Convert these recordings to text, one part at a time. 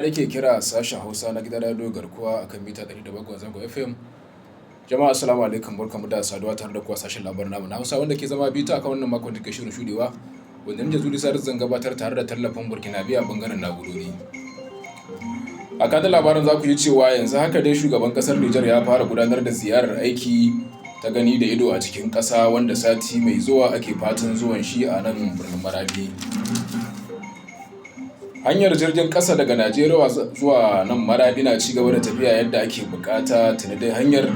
Ke kira sashen Hausa na gidan Radio Garkuwa akan mita 107 zangon FM. Jama'a, assalamu alaikum, barkamu da saduwa tare da kuwa sashen labarin namu na Hausa wanda ke zama bita akan wannan makon da ke shirin shudewa, wanda ni Jazuli Salisu zan gabatar tare da tallafin Burkina Biya bangaren na'urori. A kanun labarin za ku ji cewa yanzu haka dai shugaban kasar Nijar ya fara gudanar da ziyarar aiki ta gani da ido a cikin ƙasa, wanda sati mai zuwa ake fatan zuwan shi a nan birnin Maradi. Hanyar jirgin ƙasa daga Najeriya zuwa nan Maradi na ci gaba da tafiya yadda ake bukata. Tuni dai hanyar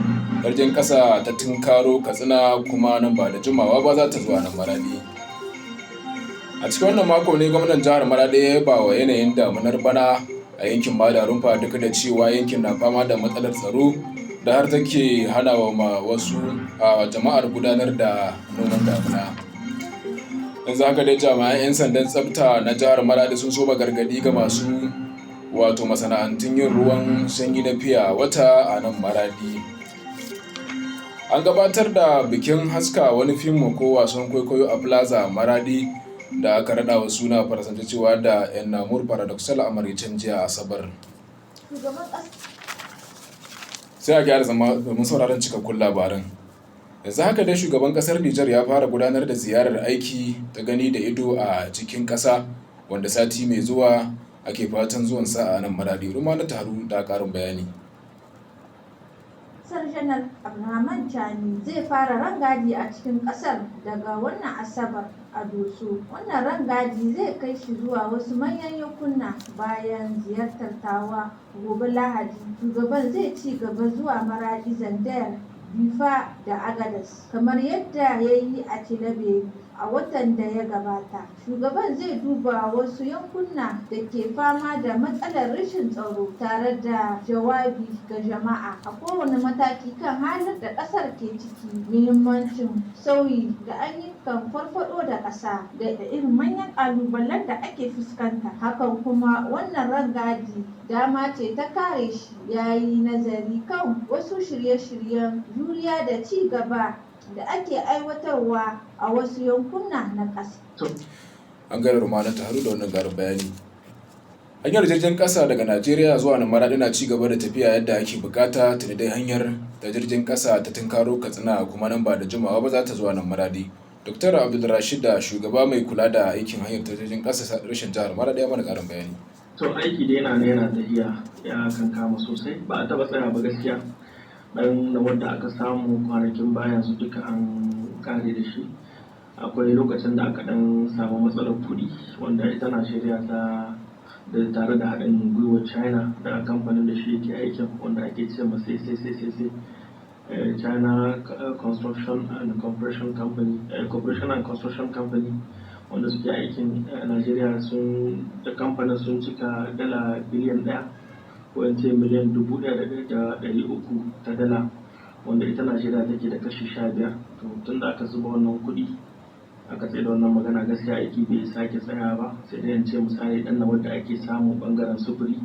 jirgin ƙasa ta tunkaro Katsina, kuma nan ba da jimawa ba za ta zuwa nan Maradi. A cikin wannan mako ne gwamnan jihar Maradi ya yaba wa yanayin damunar bana a yankin Madarunfa, duk da cewa yankin na fama da matsalar tsaro da har take hana wa wasu jama'ar gudanar da noman damuna. Yanzu haka dai jami'an 'yan sandan tsafta na jihar Maradi sun soma gargadi ga masu wato masana'antun yin ruwan sanyi na fiya wata a nan Maradi. An gabatar da bikin haska wani fim ko wasan kwaikwayo a Plaza Maradi da aka raɗa wa suna faransanci cewa da Un Amour Paradoxal a maraicen jiya Asabar. Sai a gyara zama domin sauraron cikakkun labaran. Yanzu haka dai shugaban kasar Nijar ya fara gudanar da ziyarar aiki ta gani da ido a cikin ƙasa, wanda sati mai zuwa ake fatan zuwan sa a nan Maradi. Ruma na taru da ƙarin bayani. Kasar Janar Abdurrahman Chani zai fara rangadi a cikin kasar daga wannan Asabar a Doso. Wannan rangadi zai kai shi zuwa wasu manyan yankuna bayan ziyartar Tawa gobe Lahadi. Shugaban zai ci gaba zuwa Maradi, Zandar, Difa da Agadez, kamar yadda ya yi a Tillaberi a watan da ya gabata. Shugaban zai duba wasu yankuna da ke fama da matsalar rashin tsaro tare da jawabi ga jama'a a kowane mataki kan halin da ƙasar ke ciki, muhimmancin sauyi da ayyukan farfaɗo da ƙasa, da irin manyan ƙalubalen da ake fuskanta. Hakan kuma wannan rangadi dama ce ta kare shi ya yi nazari kan wasu shirye-shiryen juriya da ci gaba da ake aiwatarwa a wasu yankuna na ƙasa. An gaida Rumana ta haru da wannan garin bayani. Hanyar jirgin ƙasa daga Najeriya zuwa nan Maradi na ci gaba da tafiya yadda ake bukata. Tuni dai hanyar ta jirgin ƙasa ta tunkaro Katsina, kuma nan ba da jimawa ba za ta zuwa nan Maradi. Dr. Abdulrashid da shugaba mai kula da aikin hanyar ta jirgin ƙasa rashin jihar Maradi ya mana ƙarin bayani. To, aiki dai yana yana tafiya, ya kankama sosai, ba a taba tsaya ba gaskiya. Dan da wanda aka samu kwanakin bayan su duka an kare da shi. Akwai lokacin da aka dan samu matsalar kuɗi, wanda ita Najeriya ta da tare da haɗin gwiwar China da kamfanin da shi yake aikin, wanda ake ce ma CCCCC, China Construction and Cooperation Company, Cooperation and Construction Company, wanda suke aikin. Najeriya sun da kamfanin sun cika dala biliyan 1, ko in ce miliyan 1,300 ta dala, wanda ita Najeriya take da kashi 15. To, tun da aka zuba wannan kuɗi aka tsaye da wannan magana, gaskiya aiki bai sake tsaya ba, sai dai in ce misali dan na wanda ake samu bangaren sufuri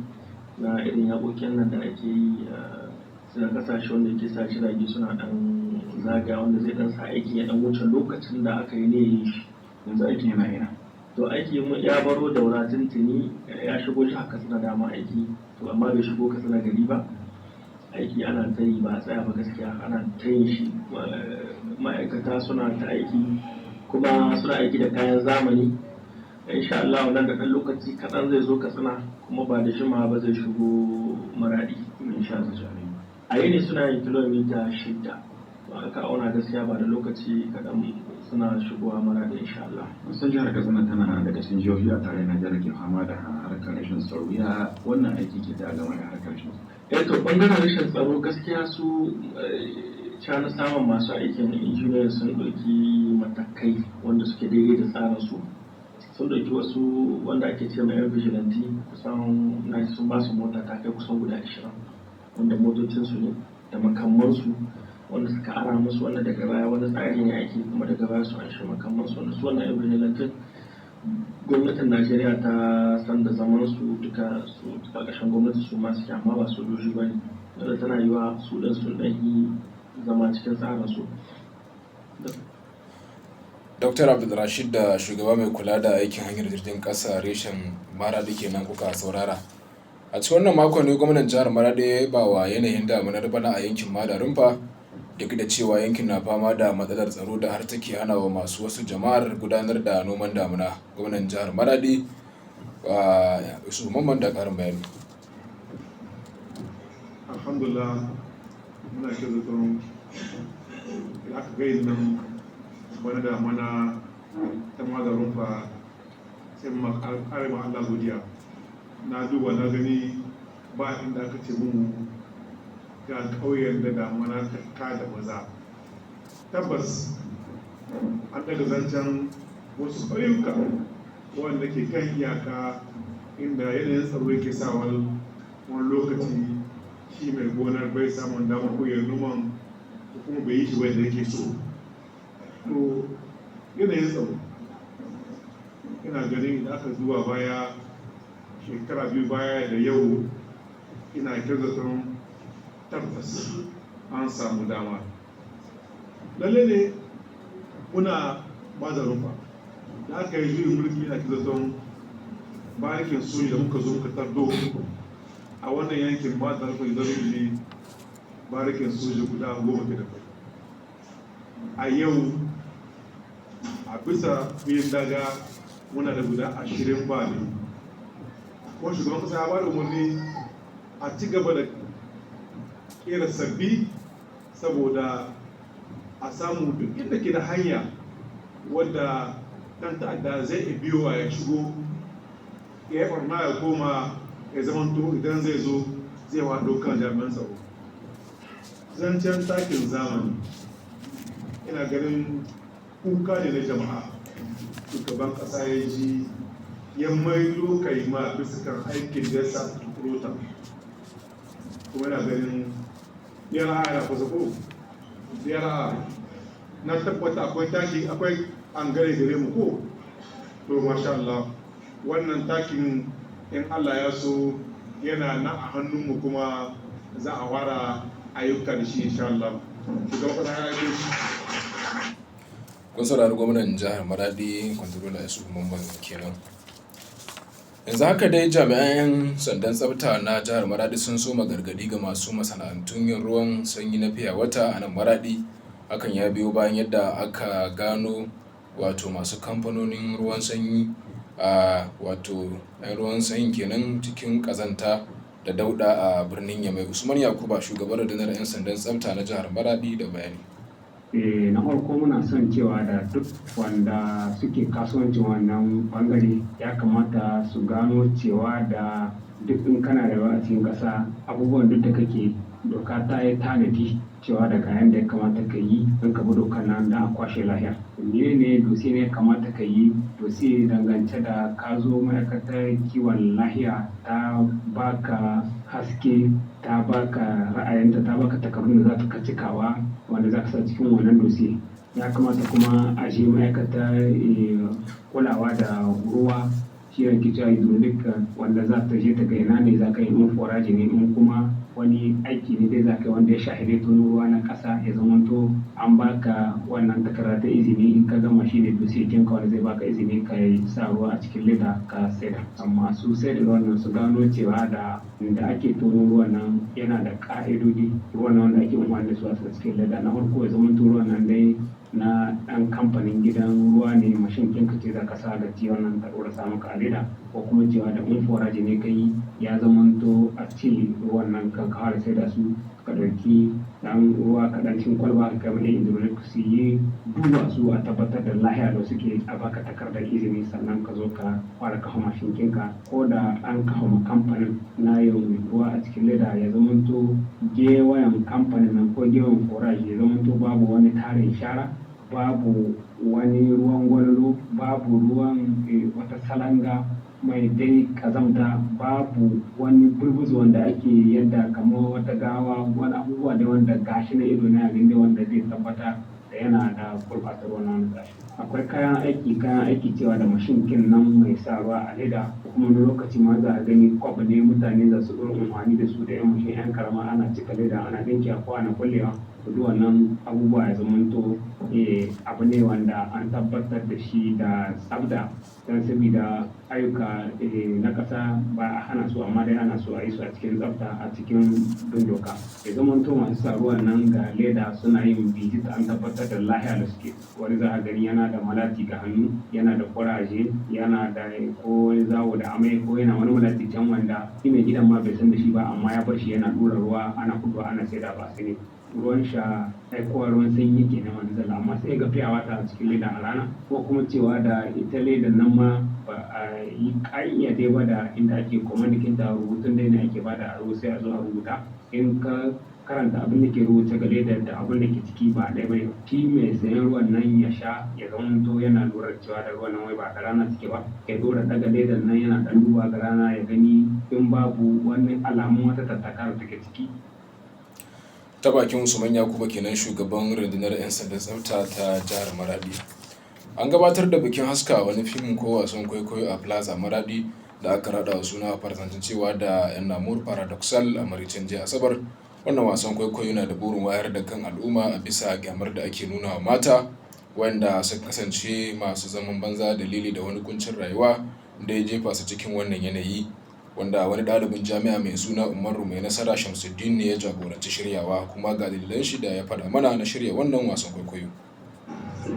na irin yaƙoƙin nan da ake yi a kasashe, wanda yake sa jirage suna dan zagaya, wanda zai dan sa aikin ya dan wuce lokacin da aka yi ne yin shi. Yanzu aikin yana ina? To, aiki ya baro Daura tuntuni, ya shigo jihar Katsina dama aiki, to amma bai shigo Katsina gari ba. Aiki ana ta yi, ba a tsaya ba gaskiya, ana ta yin shi, ma'aikata suna ta aiki kuma suna aiki da kayan zamani. Insha Allah nan da ɗan lokaci kaɗan zai zo Katsina, kuma ba da jimawa ba zai shigo Maradi insha Allah. A yini suna yin kilomita 6. To, aka auna gaskiya ba da lokaci kaɗan suna shigowa Maradi insha Allah. Wasan jihar Katsina tana daga cikin jihohi a tarayyar Najeriya ke fama da harkar rashin tsaro. Ya wannan aiki ke da game da harkar rashin tsaro? Eh, to, bangaren rashin tsaro gaskiya su cana samun masu aikin injiniyan sun ɗauki matakai wanda suke daidai da tsarin su. Sun ɗauki wasu wanda ake ce mai yan vigilante, kusan na sun ba su mota ta kai kusan guda 20, wanda motocinsu ne da makamansu wanda suka ara musu, wanda daga baya wani tsari ne ake kuma daga baya su anshi makamansu, wanda su wannan yan vigilante gwamnatin Najeriya ta san da zaman su duka, su ƙarƙashin gwamnati su ma suke, amma ba sojoji ba ne, wanda tana yiwa su ɗin sun ɗan yi zama cikin tsarin su. Dr. Abdulrashid da shugaba mai kula da aikin hanyar jirgin ƙasa reshen Maradi kenan kuka saurara. A cikin wannan makon ne gwamnan jihar Maradi ya yaba wa yanayin damunar bana a yankin Madarunfa, duk da cewa yankin na fama da matsalar tsaro da har take hana wa masu wasu jama'ar gudanar da noman damuna. Gwamnan jihar Maradi, Yusuf Mamman, da ƙarin bayani. Alhamdulillah, muna kyautata da aka gai nan bana da mana ta Madarunfa, sai mu ƙara ma Allah godiya. Na duba na gani, ba inda aka ce mu ga ƙauyen da damuna ta ka da maza. Tabbas an daga zancen wasu ƙauyuka wanda ke kan iyaka, inda yanayin tsaro yake sa wani lokaci shi mai gonar bai samun damar koyar noman, ko kuma bai yi shi wanda yake so. To, yanayin tsaro, ina ganin idan aka zuwa baya shekara 2 baya da yau, ina kyautata tabbas an samu dama. Lalle ne muna Madarunfa da aka yi juyin mulki, ina kyautata barikin soji da muka zo muka tardo a wannan yankin Madarunfa da ne barikin soji guda 10 ke da kai. A yau, a bisa filin daga, muna da guda 22. Kuma shugaban kasa ya bada umarni a ci gaba da kera sabbi, saboda a samu duk inda ke da hanya wadda dan ta'adda zai iya biyowa ya shigo ya yi barna ya koma, ya zamanto idan zai zo zai waɗo kan jami'an tsaro. Zancen takin zamani, ina ganin kuka ne na jama'a shugaban ƙasa ya ji, ya maido kai ma bisa kan aikin da ya sa ta. Kuma ina ganin yara yana kusa ko yara, na tabbata akwai taki, akwai angare gare mu ko. To, masha Allah, wannan takin, in Allah ya so, yana nan a hannunmu, kuma za a fara ayyuka da shi insha Allah. Shugaban kasa ya aiko shi. Kun saurari gwamnan jihar Maradi, Kwantarola Yusuf Mamman kenan. Yanzu haka dai jami'an 'yan sandan tsafta na jihar Maradi sun soma gargadi ga masu masana'antun yin ruwan sanyi na fiya wata a nan Maradi. Hakan ya biyo bayan yadda aka gano wato masu kamfanonin ruwan sanyi a wato 'yan ruwan sanyin kenan cikin kazanta da dauda a birnin Yamai. Usman Yakuba, shugaban rundunar 'yan sandan tsafta na jihar Maradi, da bayani. Na farko muna son cewa da duk wanda suke kasuwancin wannan bangare, ya kamata su gano cewa da duk in kana rayuwa a cikin ƙasa, abubuwan duk da kake, doka ta yi tanadi cewa da kayan da ya kamata ka yi don ka bi dokar nan don a kwashe lahiya. Mene ne dossier ne ya kamata ka yi? Dossier dangance da ka zo ma'aikatar kiwon lahiya, ta baka haske, ta baka ra'ayinta, ta baka takardun da za ka cikawa wanda za ka sa cikin wannan dossier. Ya kamata kuma a je ma'aikatar kulawa da ruwa, shi ne ake cewa hydraulic, wanda za ta je ta ga ina ne za ka yi, in forage ne, in kuma wani aiki ne dai za ka yi wanda ya shafi dai tono ruwa na ƙasa, ya zamanto an baka wannan takarda ta izini. In ka gama, shi ne dossier ɗinka wanda zai baka izini ka yi sa ruwa a cikin leda ka saida. Amma su sai da ruwan nan su gano cewa da da ake tono ruwan nan yana da ƙa'idodi. Ruwan nan wanda ake amfani da su a cikin leda, na farko ya zamanto ruwan nan dai na ɗan kamfanin gidan ruwa ne, mashin ɗinka ce za ka sa ga ci wannan ta ɗora sa maka a leda, ko kuma cewa da in forage ne ka yi, ya zamanto a ce ruwan nan kan ka fara saida su, ka ɗauki ɗan ruwa kaɗan cikin kwalba ka kai ma 'yan hydraulic su yi duba su, a tabbatar da lahiya da suke, a baka takardar izini, sannan ka zo ka fara kafa mashin ɗinka. Ko da an kafa ma kamfanin na yin ruwa a cikin leda, ya zamanto gewayen kamfanin nan ko gewayen forage ya zamanto babu wani tarin shara, babu wani ruwan gwalolo, babu ruwan wata salanga mai dai kazamta, babu wani bulbus wanda ake yadda kamar wata gawa, wani abubuwa da wanda gashi na ido na gani wanda zai tabbata da yana da gurɓatar wannan gashi. Akwai kayan aiki, kayan aiki cewa da mashin kin nan mai sa ruwa a leda, ko kuma wani lokaci ma za a gani kwab ne mutane za su ɗora amfani da su da yan mashin yan karama, ana cika leda, ana ɗinke ko ana kullewa. To duk wannan abubuwa ya zamanto abu ne wanda an tabbatar da shi da tsafta, don sabida ayyuka na ƙasa ba a hana su, amma dai ana so a yi su a cikin tsafta, a cikin bin doka. Ya zamanto masu sa ruwan nan ga leda suna yin visit, an tabbatar da lahiya da suke. Wani za a gani yana da malati ga hannu, yana da kuraje, yana da ko wani zawo da amai, ko yana wani malati can wanda shi mai gidan ma bai san da shi ba, amma ya bar shi yana ɗura ruwa ana kuduwa ana saida, ba sani. Ruwan sha aikowa ruwan sanyi kenan wani zalla, amma sai ga fiyawa ta a cikin leda a rana, ko kuma cewa da ita ledan nan ma ba a yi ƙayyade ba da inda ake komandikin ta, rubutun dai ne ake bada aro, sai a zo a rubuta. In ka karanta abin da ke rubuce ga ledar da abin da ke ciki ba ɗaya bane. Shi mai sayan ruwan nan ya sha, ya zamanto yana lura cewa da ruwan nan wai ba ga rana suke ba, ya dora daga ledar nan yana ɗan duba ga rana ya gani in babu wani alamun wata tattaka da take ciki. Ta bakin Usman Yakuba kenan, shugaban rundunar 'yan sandan tsafta ta jihar Maradi. An gabatar da bikin haska wani fim ko wasan kwaikwayo a Plaza Maradi da aka rada wa suna faransanci cewa da Un Amour Paradoxal a maraicen jiya Asabar. Wannan wasan kwaikwayo na da burin wayar da kan al'umma a bisa kyamar da ake nuna wa mata wanda suka kasance masu zaman banza dalili da wani kuncin rayuwa da ya jefa su cikin wannan yanayi, wanda wani ɗalibin jami'a mai suna Umaru Mai Nasara Shamsuddin ne ya jagoranci shiryawa, kuma ga dalilan shi da ya faɗa mana na shirya wannan wasan kwaikwayo.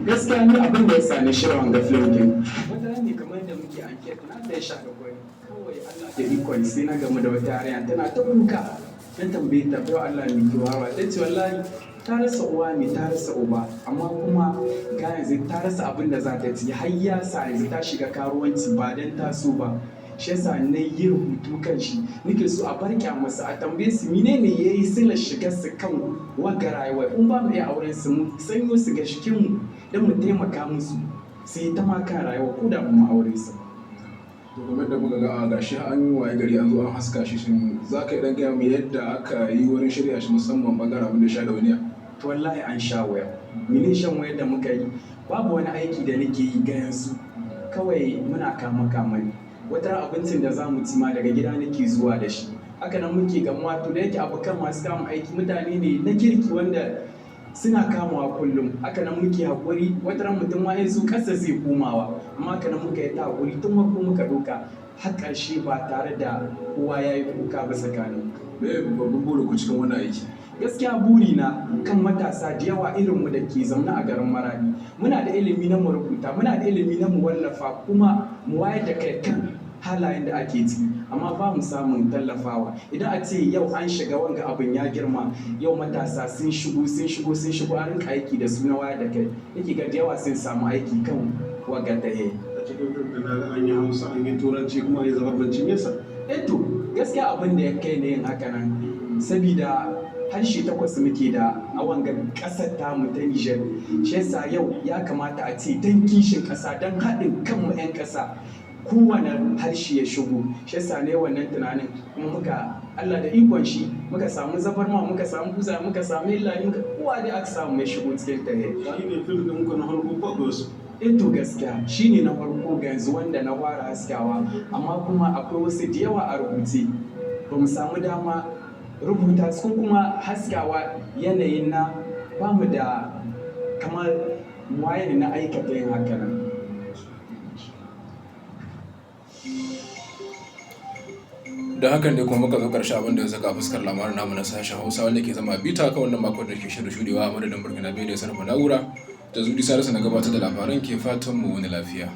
Gaskiya ni abin da ya sa ni shirya wanga film din, wata ne kamar da muke enquête na ta sha da kwai, kawai Allah da ikon sai na gamu da wata yarinya tana ta kuka. Na tambaye ta, "Bai Allah, me ke wawa?" Ta ce wallahi ta rasa uwa ne, ta rasa uba, amma kuma ga yanzu ta rasa abin da za ta ci, har ya sa yanzu ta shiga karuwanci ba dan ta so ba. Shi yasa na yi rubutu kan shi, nake so a bar masa, a tambaye su menene yayi silar shigar su kan wagga rayuwa. In ba mu iya auren su, mu sanyo su ga shikin mu don mu taimaka musu su yi ta ma kan rayuwa ko da mu aure su. To, kamar da muka ga gashi an yi waye gari an zo an haska shi, shin za ka yi dan gaya mu yadda aka yi wurin shirya shi, musamman bangaren abin da ya sha da wani? To, wallahi an sha waya. Mene shan wayar da muka yi? Babu wani aiki da nake yi ga yanzu, kawai muna kama kama ne. Wata abincin da za mu ci ma daga gida nake zuwa da shi. Haka nan muke gamuwa. To, da yake abokan masu kama aiki mutane ne na kirki wanda suna kamawa kullum, haka nan muke haƙuri. Wata ran mutum ma yanzu ƙasa zai komawa, amma haka nan muka yi ta haƙuri tun farko muka ɗauka har ƙarshe ba tare da kowa ya yi kuka ba tsakanin. Me babban burin ku cikin wannan aiki? Gaskiya burina kan matasa da yawa irinmu da ke zaune a garin Maradi, muna da ilimi na mu rubuta, muna da ilimi na mu wallafa, kuma mu wayar da kai kan halayen da ake ciki, amma ba mu samun tallafawa. Idan a ce yau an shiga wanga abin ya girma, yau matasa sun shigo, sun shigo, sun shigo, an rinka aiki da su na wayar da kai, yake ga da yawa sun samu aiki kan wagga ta. A cikin fim da na ga an yi Hausa, an yi Turanci, kuma an yi Zabarmanci, me yasa? Eto, gaskiya abin da ya kai ne yin haka nan, sabida harshe takwas muke da a wanga ƙasar tamu ta Nijar. Shi yasa yau ya kamata a ce don kishin ƙasa, don haɗin kanmu 'yan ƙasa, kowane harshe ya shigo. Shi yasa ne wannan tunanin, kuma muka Allah da ikon shi muka samu Zabarma, muka samu Buza, muka samu Illani, muka kowa dai aka samu mai shigo cikin ta. Shi ne fim ɗin ku na farko ko akwai wasu? Eh, to gaskiya shine na farko ga yanzu wanda na fara haskawa, amma kuma akwai wasu da yawa a rubuce, ba mu samu dama rubuta su ko kuma haskawa, yanayin na ba mu da kamar waye na aikata yin haka nan. Da hakan ne kuma muka zo karshe abin da ya saka fuskar labarin namu na sashen Hausa wanda ke zama bita kan wannan makon da ke shirin shudewa. A madadin Burkina Bai da ya sarrafa na'ura da Zudi Salisu na gabatar da labaran, ke fatan mu wani lafiya.